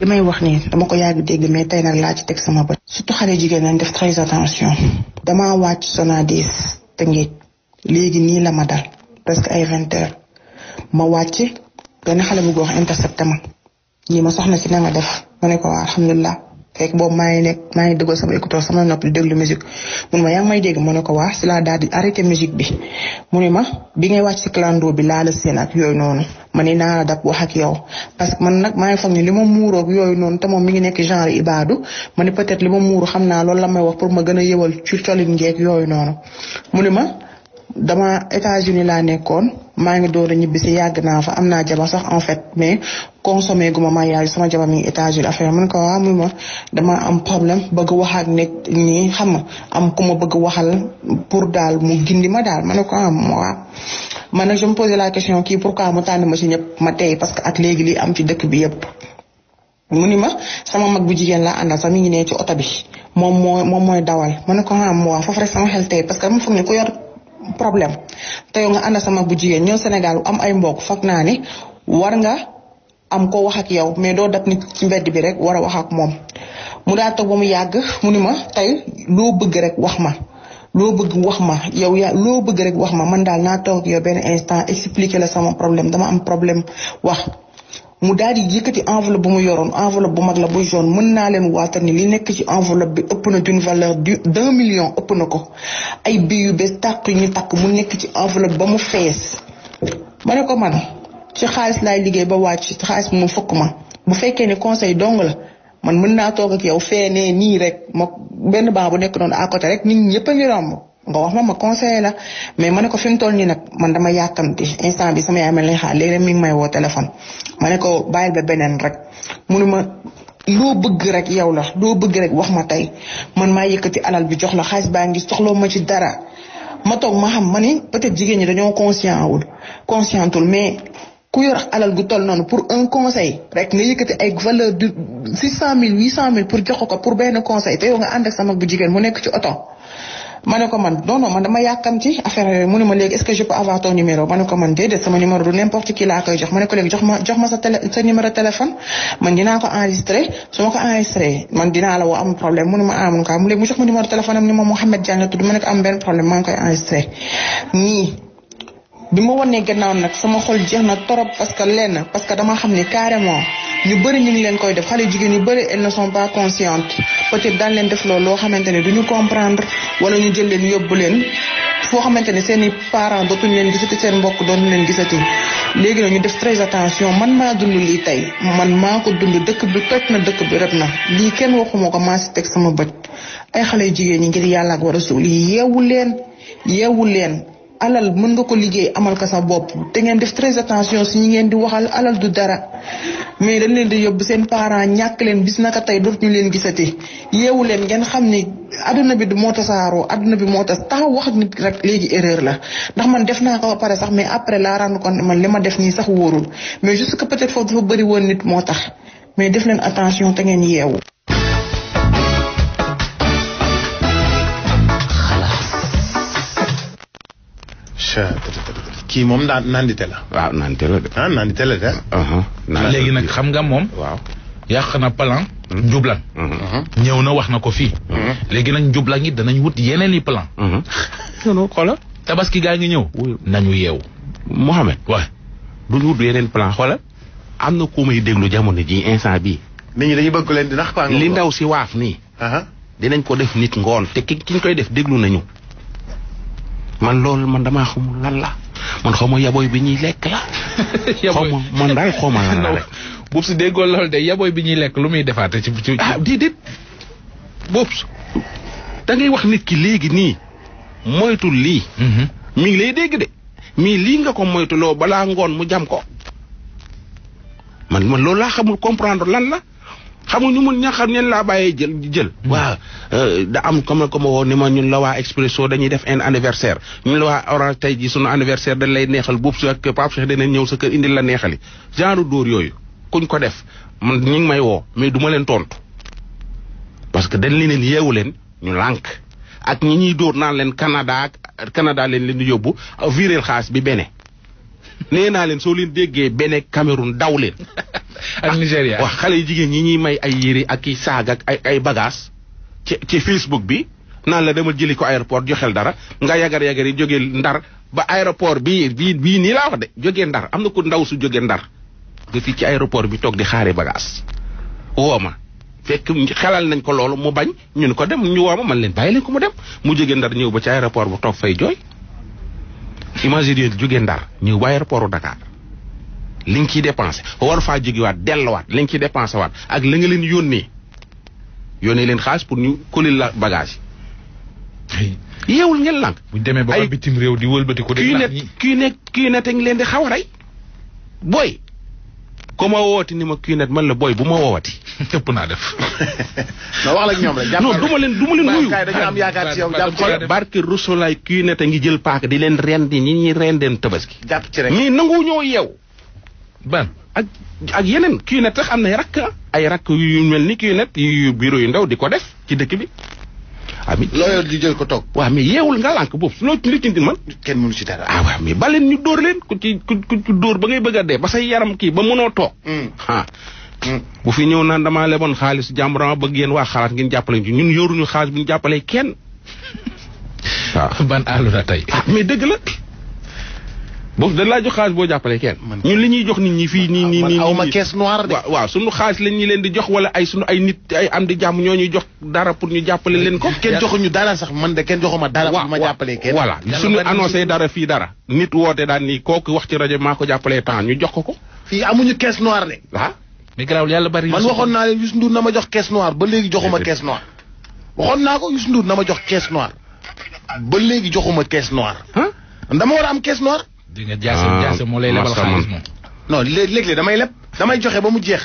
li may wax nii dama ko yàgg dégg mais tey nag laa ci teg sama bët. surtout xale jigéen nañ def très attention. damaa wàcc Sonadis te ngeej léegi nii la ma dal presque ay 20 heures ma wàcc benn xale bu góor intercepté ma ñii ma soxna si na nga def ma ne ko waa alhamdulilah fekk boobu maa ngi déglu sama écouteur sama nopp di déglu musique mun ma yaa ngi may dégg ma ne ko waa si laa daal di arrêté musique bi mu ne ma bi ngay wàcc si clando bi laa la seen ak yooyu noonu ma ne naa la dab wax ak yow parce que man nag maa ngi foog ni li ma muuroog yooyu noonu te moom mi ngi nekk genre ibaadu ma ne peut-être li ma muuru xam naa loolu la may wax pour ma gën a yëwal ci colin ngeeg yooyu noonu mu ne ma dama États-Unis laa nekkoon maa ngi door a ñibbi si yàgg naa fa am naa jabar sax en fait mais consommé gu ma mariage sama jabar mi ngi États-Unis affaire man ko waaw muy ma dama am problème bëgg wax ak nekk nii xam nga am ku ma bëgg waxal pour daal mu gindi ma daal ma ne ko am waaw man nag je me posais la question kii pourquoi mu tànn ma si ñëpp ma tey parce que ak léegi li am ci dëkk bi yëpp mu ni ma sama mag bu jigéen laa àndal sax mi ngi ne ci oto bi moom mooy dawal ma ne ko am waaw foofu rek sama xel tey parce que dama foog ne ku yor problème te yow nga ànd sama bu jigéen ñëw Sénégal am ay mbokk foog naa ni war nga am ko wax ak yow mais doo dab nit ci mbedd bi rek war a wax ak moom mu daa toog ba mu yàgg mu ni ma tey loo bëgg rek wax ma loo bëgg wax ma yow loo bëgg rek wax ma man daal naa toog yow benn instant expliquer la sama problème dama am problème wax mu daal di yëkkati enveloppe bu mu yoroon enveloppe bu mag la bu jaune mën naa leen waatal ni li nekk ci enveloppe bi ëpp na d'une valeur d'1 million ëpp na ko ay bii yu bees tàq yu ñu takk mu nekk ci enveloppe ba mu fees ma ne ko man ci xaalis laay liggéey ba wàcc ci xaalis bi mu fukk ma bu fekkee ne conseil dong la man mën naa toog ak yow feenee nii rek ma benn baa bu nekk noonu à côté rek nit ñi ñëpp a ngi romb nga wax ma conseil la mais ma ne ko fi mu toll nii nag man dama yàkkamti instant bi sama yaay mel ni xaar léegi rek mi ngi may woo téléphone ma ne ko bàyyil ba beneen rek mu ne ma loo bëgg rek yow la loo bëgg rek wax ma tey man maa yëkkati alal bi jox la xaalis baa ngi soxloo ma ci dara ma toog ma xam ma ni peut-être jigéen ñi dañoo conscientul mais ku yor alal gu toll noonu pour un conseil rek nga yëkkati ay valeur de 600 000 800 000 pour jox ko pour benn conseil te yow nga ànd ak sama bu jigéen mu nekk ci oto. ma ne ko man non man dama yàkkam ci affaire yooyu mu ne ma léegi est-ce que je peux avoir ton numéro ma ne ko man déedéet sama numéro du n'importe qui laa koy jox ma ne ko léegi jox ma sa numéro téléphone man dinaa ko enregistré su ma ko enregistré man dinaa la woo am problème mu ne ma amun ka mu léegi mu jox ma numéro téléphone am ni ma Mouhamed Diagne la tudd ma ne ko am benn problème maa ngi koy enregistré nii bi ma wanee gannaaw nag sama xol jeex na torop parce que dama xam ni carrément ñu bëri ñu ngi leen koy def xale jigéen yu bëri elles ne sont pas conscientes peut-être daan leen def loolu loo xamante ne duñu comprendre wala ñu jël leen yóbbu leen foo xamante ne seen i parents dootuñu leen gisati seen mbokk dootuñu leen gisati léegi nag ñu def très attention man maa dund lii tey man maa ko dund dëkk bi toj na dëkk bi rëb na lii kenn waxuma ko maa si teg sama bët ay xale jigéen ñi ngir yàlla ak war a suul yeewu leen alal mën nga ko liggéey amal ko sa bopp te ngeen def très attention si ñi ngeen di waxal alal du dara mais dañ leen di yóbbu seen parents ñàkk leen bis naka tey dootuñu leen gisati yeewu leen ngeen xam ni adduna bi du moo tasaaroo adduna bi moo taxaw wax ak nit rek léegi erreur la ndax man def naa ko ba pare sax mais après laa rendre compte man li ma def nii sax wóorul mais juste que peut-être foofu dafa bëri woon nit moo tax mais def leen attention te ngeen yeewu. kii moom nandite la. waaw nandite la de. nandite la de. léegi nag xam nga moom. waaw yàq na plan. njublan. ñëw na wax na ko fii. léegi nag njublan yi danañ wut yeneen i plan. non xoolal. tabaski gaa ngi ñëw. nañu yeewu. Mohamed. waaw duñ wut yeneen plan xoolal. am na ku may déglu jamono ji instant bii. nit ñi dañuy bëgg leen di nax quoi. li ndaw si waaf nii. dinañ ko def nit ngoon te ki ñu koy def déglu nañu. man loolu man damaa xamul lan la man xaw ma yaboy bi ñuy lekk la. xaw ma man daal xaw ma lan la rek. boobu si déggoo loolu de yaboy bi ñuy lekk lu muy defaate ci. déedéet boobu da ngay wax nit ki léegi nii moytul lii. mi ngi lay dégg de mais lii nga ko moytuloo balaa ngoon mu jam ko man loolu laa xamul comprendre lan la. xamu ñu mun ñaxam ñen laa bàyyee jël waaw da am comme woo ni ma ñun la waa Expresso dañuy def un anniversaire ñun la waa Orange tey ji sunu anniversaire dañ lay neexal boobu si ak Pape Cheikh danañ ñëw sa kër indil la neexali genre dóor yooyu kuñ ko def man ñu ngi may woo mais duma leen tontu parce que dañ leen yeewu leen ñu lànk ak ñi ñuy dóor naan leen Canada leen di yóbbu viréel xaas bi bene nee naa leen soo leen déggee bene Cameroun daw leen ak Nigéria. wax xale yu jigéen ñi ñuy may ay yére ak i saag ak ay bagages ci Facebook bi naan la demal jëli ko aéroport joxel dara nga yagar yi jógee Ndar ba aéroport bii nii laa wax de jógee Ndar am na ko ndaw su jógee Ndar nga fii ci aéroport bi toog di xaare bagage woo ma fekk xelal nañ ko loolu mu bañ ñun ko dem ñu woo ma man leen bàyyi leen ko mu dem mu jógee Ndar ñëw ba ci aéroport bu toog fay jooy imagine jógee Ndar ñëw ba aéroport u Dakar li nga ciy dépensé war faa jógewaat delluwaat li nga ciy dépensé waat ak la nga leen yónnee leen xaalis pour ñu coller la bagage yi yeewul ngeen lànk buñ demee ba bitim réew di wëlbati ko kii net a ngi leen di xaw a rey booy ku ma wooti ni ma kii net man la booy bu ma woowati ëpp naa def non wax la ak ñoom rek non du ma leen wuyu dañu am yaakaar ci yow jàpp barke Rusulaay kii net a ngi jël paaka di leen rendi ñi ñuy rendeen tabaski jàpp ci rek ñii nangu ñoo yeew ban ak yeneen kii net sax am na ay rakk yu mel ni kii net yu bureau yu ndaw di ko def ci dëkk bi amit looyoo di jël ko toog waaw mais yeewul nga lànk boobu su loo lijjanti man kenn mënu ci dara waaw mais baleen ñu dóor leen ku ci dóor ba ngay bëgg a dee ba say yaram kii ba mënoo toog bu fi ñëw naan damaa leboon xaalis jàmbur bëgg yéen waa xalaat ngeen jàppale ci ñun yoruñu xaalis bu ñu jàppalee kenn waaw ban àllu na tey mais dëgg la boobu dañ laa jox xaalis boo jàppalee kenn ñun li ñuy jox nit ñi fii nii aw ma caisse noire de waaw suñu xaalis lañ ñi leen di jox wala ay suñu ay nit ay am di jàmm ñoo ñuy jox dara pour ñu jàppale leen ko kenn joxuñu dara sax man de kenn joxuma dara pour ma jàppalee kenn voilà suñu annoncé dara fii dara nit woote daan nii kooku wax ci rajo maa ko jàppalee temps ñu jox ko fii amuñu caisse noire de mais garaawul yàlla bari man waxoon naa leen Youssou Ndour na ma jox caisse noire ba léegi joxuma caisse noire waxoon naa ko Youssou Ndour na ma jox caisse noire ba léegi joxuma caisse noire dama war a am caisse noire di nga jaase moo lay lebal xaalis moom non léeg-léeg damay leb damay joxe ba mu jeex